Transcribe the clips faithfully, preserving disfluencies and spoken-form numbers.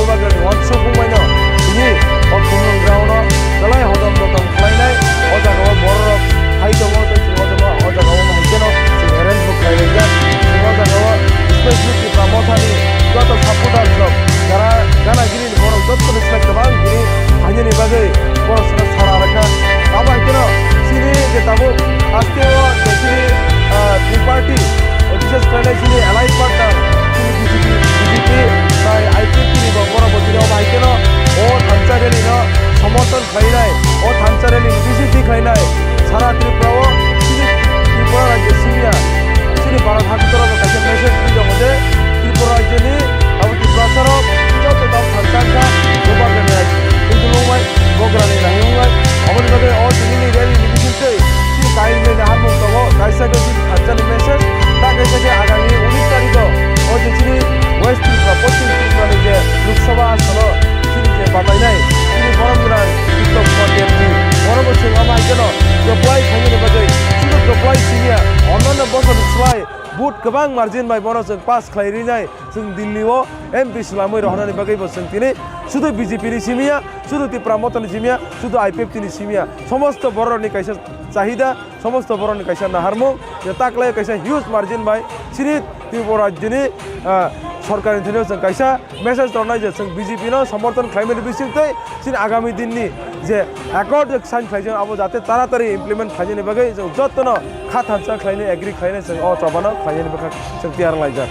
Bubagrani wansuk wngmaino tini o Khumlwng ground-o belai hodom dodom khlainai. O jagao bororok phai tongo, tei chwng o jagao, o jagao hai kheno chwng arrange bo khlai laijak. Chwng o jagao specially Tipra Mothani joto supporters rok, jara gana gini borok jottoni slai kwbang tini phainani bagwi borok sara sara rwkha. Abo hai kheno chini je tabuk haste o je chini, ah, three party, bishes khlainai chini allied partner, chini B J P, B J P, tai I P F T ni bo borok bo tini abo hai kheno o thansa rally no somorthon khlainai, o thansa rally ni bisingtwi khlainai. Sara Tripura o chini Tripura rajyo simiya, chini Bharat haktor o bo kaisa message ri tongo je Tripura rajyo ni abo Tiprasa rok joto dal thansa wngkha, bubagrani rajyo, tei dulungbai, bubagrani rajyo wngnai. Aboni bagwi o tini ni rally ni bisingtwi chini kainwi naharmung tongo, kaisa khe chini thansa ni message, ta kaisa khe agami unis tarikh o o je chini West Tripura, Poschim Tripura ni je Lok Sabha asono chini je batainai, chini borom gwnang Biplab Kumar Deb ji, bono bo chwng omo hai kheno kwplai khainani bagwi, sudu kwplai simiya, onno bosor ni slai vote kwbang margin bai bono chwng pass khlai rinai, chwng Delhi o M P swlamwi rohornani bagwi bo chwng tini sudu B J P ni simiya, sudu Tipra Motha ni simiya, sudu I P F T ni simiya, somosto bororokni kaisa chahida, somosto borokni kaisa naharmung, je taklai kaisa huge margin bai chini Tripura rajyoni, ah, sorkarni thani chwng kaisa message tongnai je chwng B J P no somorthon khlaimani bisingtwi chini agami dinni je accord je sign khlaijak abo jate taratari implement khlainani bagwi chwng jottono kha thansa khlainai, agree khlainai chwng o chobano khlainani bwkha chwng tiyar laijak.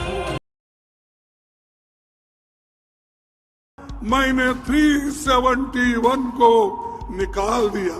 मैंने three seventy one को निकाल दिया।